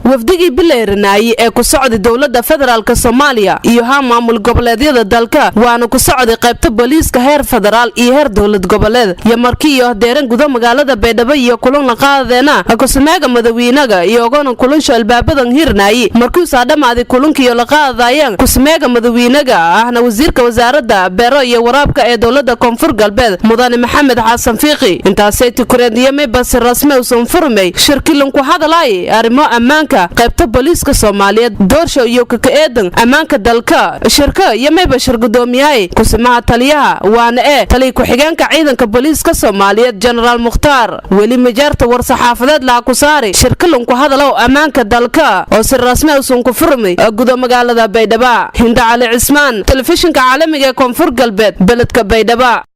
Wafdigii bileeranaayey ee ku socday dowladda federaalka Soomaaliya iyo haa maamul goboleedyada dalka, waana ku socday qaybta booliiska heer federaal iyo heer dowlad goboleed, iyo markiiyo deeran gudo magaalada Baydhabo iyo kulan la qaadadeena kusameega madawiinaga, iyogona kulansho albaabadan hirnaayi. Markiusaa dhammaaday kulankiiyo la qaadayeen kusameega madawiinaga, ahna wasiirka wasaaradda beero iyo waraabka ee dowladda Koonfur Galbeed, mudane Maxamed Xasan Fiiqi, intaasay tikureediyamay basi rasmi usan furmay shirkilan ku hadalay arrimo ammaanka qaybta booliiska Soomaaliyeed, doorsha iyo kaka eedan ammaanka dalka. Shirka iyo mayba shir gudoomiyahay kusimaha taliyaha, waana ee taliya ku-xigeenka ciidanka booliiska Soomaaliyeed, Jenaraal Mukhtaar. Weli majaarta war-saxaafadeed laha ku saari shirkilan ku hadalow ammaanka dalka oo si rasmi usan ku furmay gudo magaalada Baydhaba. Hinda Cali Cismaan, telefishinka caalamiga ee Koonfur Galbeed, beledka Baydhaba.